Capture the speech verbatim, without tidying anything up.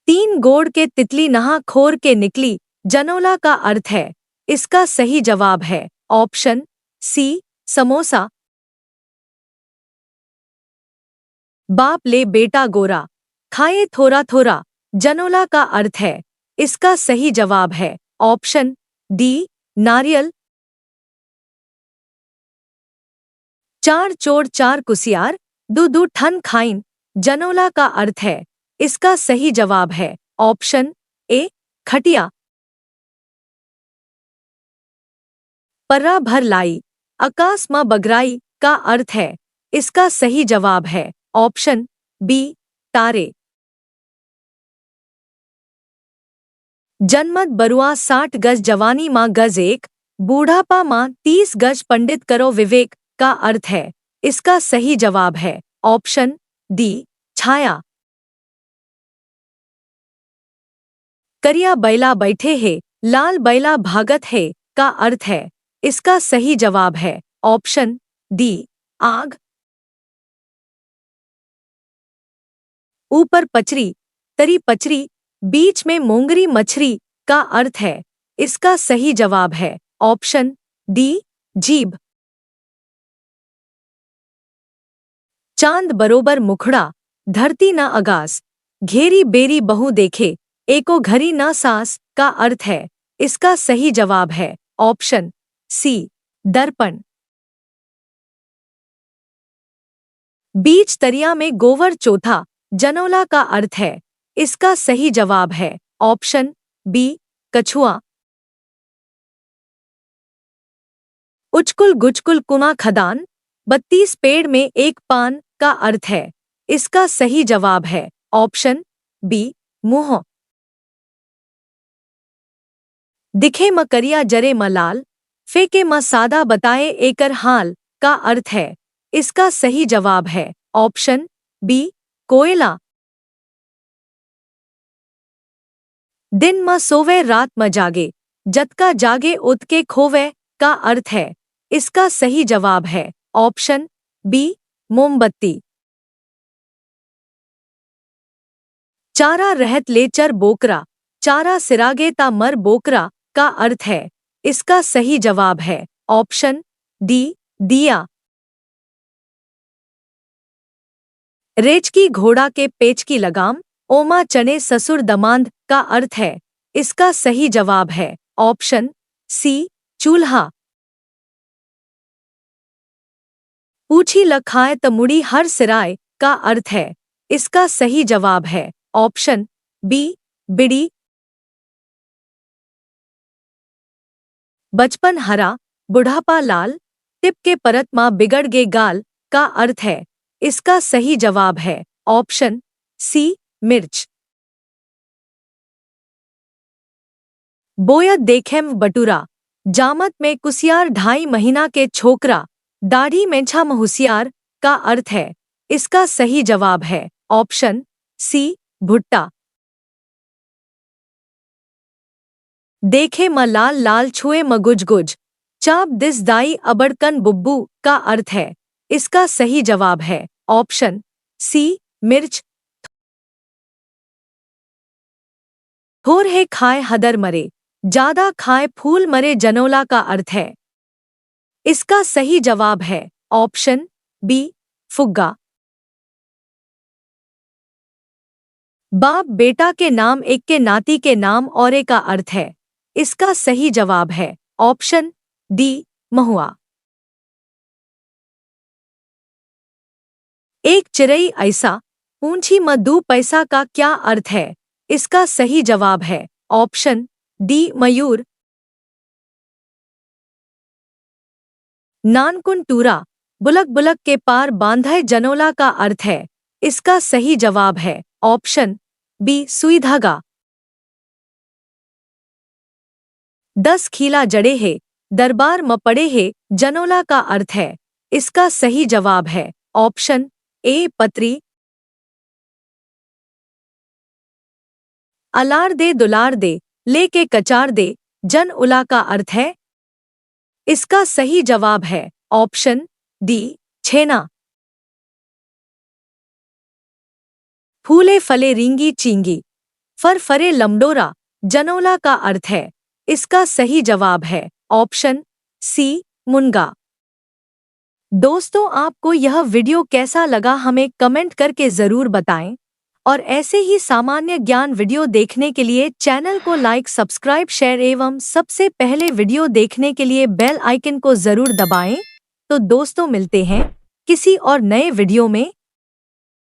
तीन गोड़ के तितली नहा खोर के निकली, जनोला का अर्थ है। इसका सही जवाब है ऑप्शन सी, समोसा। बाप ले बेटा गोरा, खाए थोरा थोरा, जनोला का अर्थ है। इसका सही जवाब है ऑप्शन डी, नारियल। चार चोर चार कुसियार, दू दू ठन खाइन, जनोला का अर्थ है। इसका सही जवाब है ऑप्शन ए, खटिया। पर्रा भर लाई, अकास म बगराई का अर्थ है। इसका सही जवाब है ऑप्शन बी, तारे। जनमत बरुआ साठ गज, जवानी म गज एक, बूढ़ापा म तीस गज, पंडित करो विवेक का अर्थ है। इसका सही जवाब है ऑप्शन डी, छाया। करिया बैला बैठे हे, लाल बैला भागत हे का अर्थ है? इसका सही जवाब है ऑप्शन डी, आग। ऊपर पचरी, तरी पचरी, बीच में मोंगरी मछरी का अर्थ है। इसका सही जवाब है ऑप्शन डी, जीभ। चांद बरोबर मुखड़ा, धरती न अगास, घेरी बेरी बहु देखे, एको घरी न सास का अर्थ है। इसका सही जवाब है ऑप्शन सी, दर्पण। बीच तरिया में गोवर चोथा, जनोला का अर्थ है। इसका सही जवाब है ऑप्शन बी, कछुआ। उचकुल गुचकुल कुआं खदान, बत्तीस पेड़ में एक पान का अर्थ है। इसका सही जवाब है ऑप्शन बी, मुंह। दिखे म करिया, जरे म लाल, फेंके म सादा, बताए एकर हाल का अर्थ है। इसका सही जवाब है ऑप्शन बी, कोयला। दिन म सोवे, रात म जागे, जतका जागे ओतके खोवे का अर्थ है। इसका सही जवाब है ऑप्शन बी, मोमबत्ती। चारा रहत ले चर बोकरा, चारा सिरागे ता मर बोकरा का अर्थ है। इसका सही जवाब है ऑप्शन डी, दिया। रेचकी घोड़ा के पेचकी लगाम, ओमा चने ससुर दमांद का अर्थ है। इसका सही जवाब है ऑप्शन सी, चूल्हा। पूछी ल खाए त मुड़ी हर सिराए का अर्थ है। इसका सही जवाब है ऑप्शन बी, बिड़ी। बचपन हरा, बुढ़ापा लाल, टिप के परत मा बिगड़ गे गाल का अर्थ है। इसका सही जवाब है ऑप्शन सी, मिर्च। बोयत देखेम बटुरा, जामत में कुसियार, ढाई महीना के छोकरा, दाढ़ी मेंछा म हुसियार का अर्थ है। इसका सही जवाब है ऑप्शन सी, भुट्टा। देखे म लाल लाल, छुए म गुज गुज, चाब दिस दाई अबड़कन बुब्बू का अर्थ है। इसका सही जवाब है ऑप्शन सी, मिर्च। थोर हे खाए हदर मरे, ज्यादा खाए फूल मरे, जनोला का अर्थ है। इसका सही जवाब है ऑप्शन बी, फुग्गा। बाप बेटा के नाम, एक के नाती के नाम औरे का अर्थ है। इसका सही जवाब है ऑप्शन डी, महुआ। एक चिरई ऐसा, पूंछी म दू पैसा का क्या अर्थ है? इसका सही जवाब है ऑप्शन डी, मयूर। नानकुन टूरा, बुलक बुलक के पार बांधय, जनोला का अर्थ है। इसका सही जवाब है ऑप्शन बी, सुई धागा। दस खीला जड़े हे, दरबार म पड़े हे, जनोला का अर्थ है। इसका सही जवाब है ऑप्शन ए, पतरी। अलार दे दुलार दे, लेके कचार दे, जनोला का अर्थ है। इसका सही जवाब है ऑप्शन डी, छेना। फूले फले रींगी चींगी, फरफरे लमडोरा जनोला का अर्थ है। इसका सही जवाब है ऑप्शन सी, मुनगा। दोस्तों, आपको यह वीडियो कैसा लगा, हमें कमेंट करके जरूर बताएं। और ऐसे ही सामान्य ज्ञान वीडियो देखने के लिए चैनल को लाइक, सब्सक्राइब, शेयर एवं सबसे पहले वीडियो देखने के लिए बेल आइकन को जरूर दबाएं। तो दोस्तों, मिलते हैं किसी और नए वीडियो में।